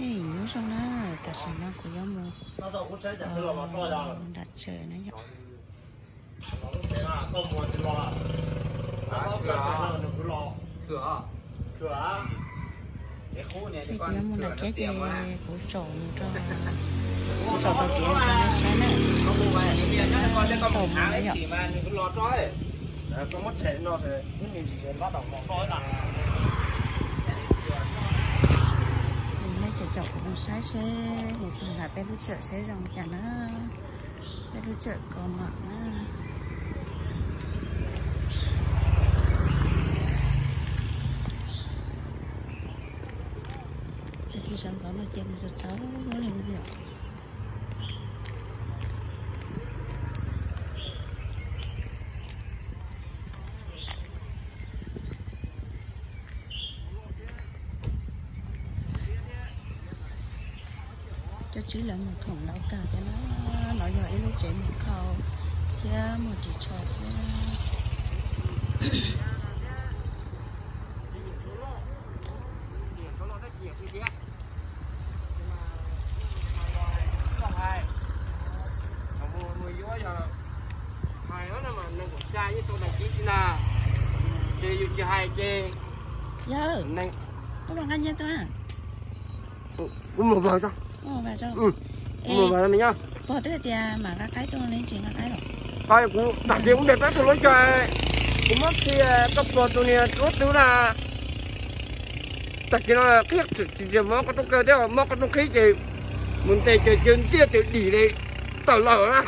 Nyob zoo na, tam sim no kuv yuav mus nram tsawm na yom. Kuv yuav mus nram kiab ces kuv tsom mus rau, kuv tsom tau kev rau nej saib na. Tam sim no tau mus na yom. Nej caum caum kuv mus saib seb mus txog nram peb lub tsawm seb zoo cas na. Peb lub tsawm ko mam na. Tag kis sawv ntxov no ces nws tsaus tsaus li no yom. Cov tswv lawv muag khoom ntau kawg thiab na. No yog ib lub tsev muag khau thiab muag ris tsho thiab. Yawg, koj los nqa nyiaj tuaj. Kuv mus vag, pog twb tias mam nqa qaib tuaj ne, tsis nqa qaib los? Kuv tam sim kuv ntes peb tug lub cog, kuv muab khi koj pog tus niag tub twg na. Tag kis no qhib, mob qhov rooj kaw thiab mob qhov rooj qhib ces mus ntes ces caws ntiaj tawm dim li tawm lawm na.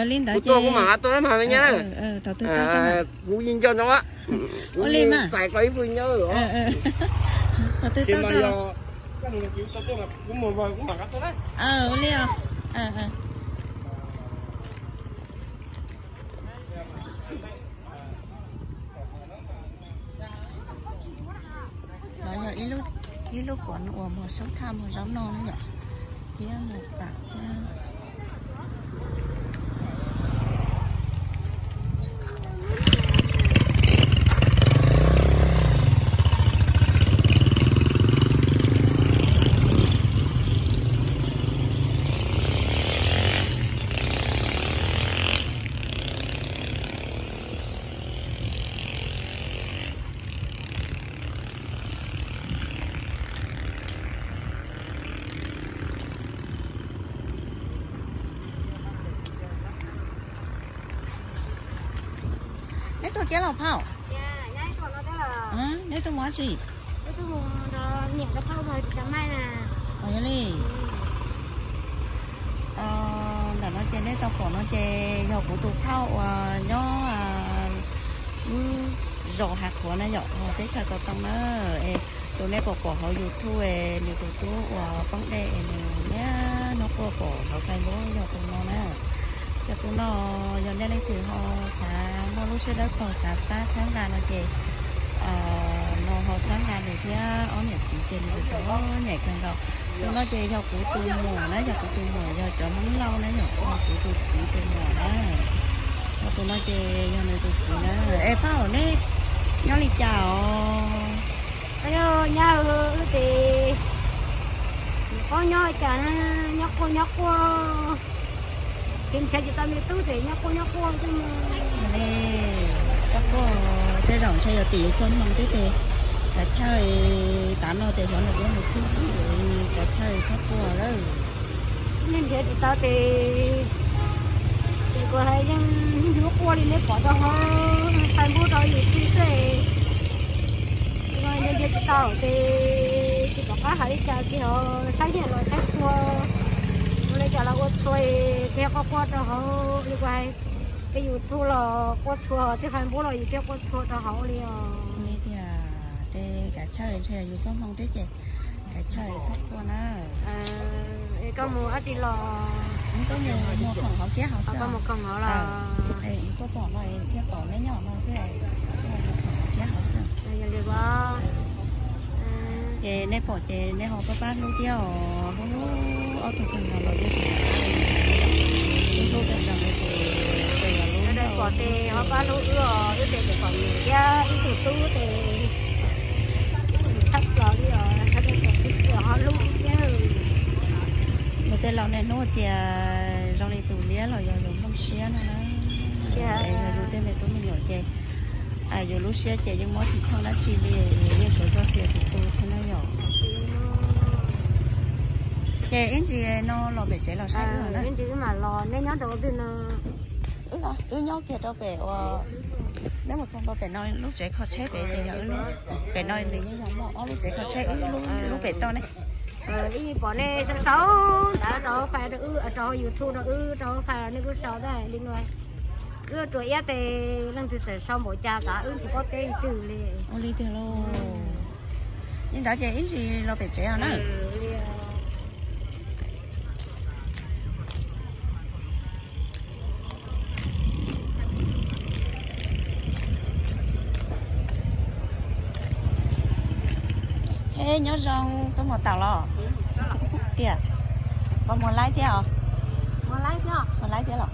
Li ntawd kuv tuaj kuv mam nqa tuaj mas me nyab. Kuv yeej nco ntsoov, kuv yeej xaiv koj ib hwj nyob. Kuv mus vag kuv mam nqa tuaj na. Li os. No yog ib lub kuam uas muag soob thaj muag zaub noj na yom, thiab muag pam thiab. Neb tuaj kiab los phauj? Neb tuaj mus dab tsi? Yog li. Ntawm no ces nej tau pom no ces yog kuv tus phauj uas nyob lub zos Hav Qhuav na yom, teb chaws Kaus Toom na. Es tus nej pom pom hauv YouTube es nws tus tub uas poob dej es nws niaj hnub quaj pom hauv Facebook yog tus no na. Yog tus no, yog nej leej twg ho xav muaj lub siab dawb paug xav pab txhawb nqa no ces no ho txhawb nqa nws thiab ob niam txiv ces nws txawm nyem kawg nkaus. Tus no ces yog kuv tus muam na, yog kuv tus muam, yog cov Hmoob Lauj na, yog kuv tus txiv tus muam na. Yog tus no ces yog nws tus txiv na. Es phauj, neb nyob li cas os? Nyab, wb ces nyob li cas na, nyob quaj nyob quaj. Ces nrhiav tsis tau me tub ces nyob quaj nyob quaj xwb. Txhob quaj, tej zaum ntshe yog tim yus txoj hmoo thiab ces kav chawj, tav no ces xyov nws puas mus thwj, kav chawj txhob quaj lawm. Nej nrhiav tsis tau ces, ces kuv hais yeej hnub quaj li neb pom rau hauv Facebook rau YouTube xwb. Nrhiav tsis tau ces tsis pom qab hais li cas ces ho saib nyiaj los saib txhua, ua li cas los ua txhua, thiaj quaj quaj rau hauv li kuv hais. Tej YouTube los quaj txhua, tej Facebook los yus thiaj quaj txhua rau hauv li os. Li tias tej kav chawj ntshe yus txoj hmoo thiab ces kav chawj txhob quaj na. Koj mus dab tsi los? Kuv tuaj mus khoom hauv kiab hauv xwb. Koj mus khoom hauv los? Kuv tuaj pom no thiaj pom neb nyob no xwb. Tuaj mus khoom hauv kiab hauv xwb. Ces nej pom ces nej ho pab pab hlub thiab os, hlub hlub ob tug kawg nkaus los yeej tsis hlub hlub kawg nkaus li ces pom tes ho pab hlub wb os, wb ces pom niam thiab ib tug tub ces thab plaws li os, thab plaws ib tug. Tias zoo li tus liab los yog yus nplooj siab no na. Es yog yus tej me tub me nyuam ces yus lub siab ces yeej muab tsis thooj dab tsi li, yeej suav txoj sia tsis tu xwb na yom. Ces ib ntsis no los pem tsev los saib wb na. Ib ntsis wb mam los, neb nyob rau twg no? Wb nyob kiag rau pem uas neb mus txog ntua pem no lub tsev kho tsheb pem ces yog wb lub, pem no nws yeej yog muaj ob lub tsev kho tsheb, wb lub pem toj ne. Ib pom nej sau sau ntawd rau hauv fais rau wb, rau hauv YouTube rau wb, rau hauv fais los nej kuj sau tag li no. Wb rua iab tes leej twg txawm sau npaum cas xav wb tsis paub teb twg li. Ua li tiag lauj. Li ntawd ces ib ntsis los pem tsev os na. He nyob zoo, tuaj mus tau los? Tiag, koj mus laib thiab os? Mus laib thiab los?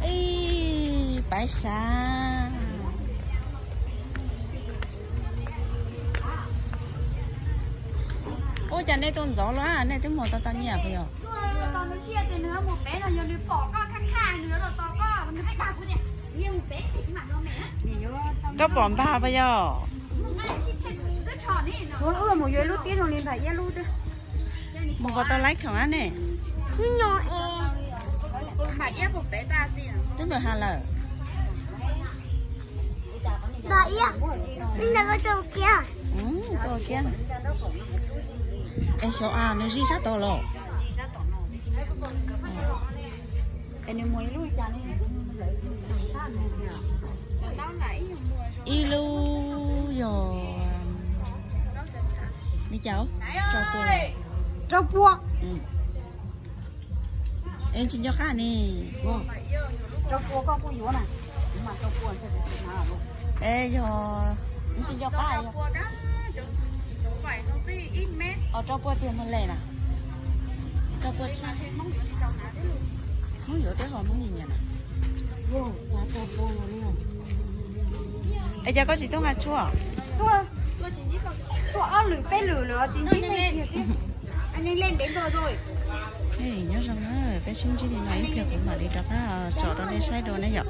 Ib, paiv sav. Ua cas nej tuaj ntxov lawm, nej twb mus tau tau nyiaj puas yog? Koj pom npag puas yog? Mus kom tau laib khoom ab ne. Twb npawg has lawm. Tuaj kiag. Es xyov a nws zij sab tod los. Es nws muag ib lub li cas ne? Ib lub yog li cas? Rau pua. Rau pua. Es tsis nco qab ne. Rau pua koj kuj yuav na. Es yog tsis nco qab, os rau pua tiag Hmoob le na. Rau pua tshaj. Hmoob yuav teb ho Hmoob nyiam na. Es cas koj tsis tuaj nqa tshuaj? Tuaj ob lwm peb lwm lawm tsis ntsib. Nyob zoo na, peb sib ntsib li no ib pliag kuv mam li rov qab tsom rau nej saib dua ne yom.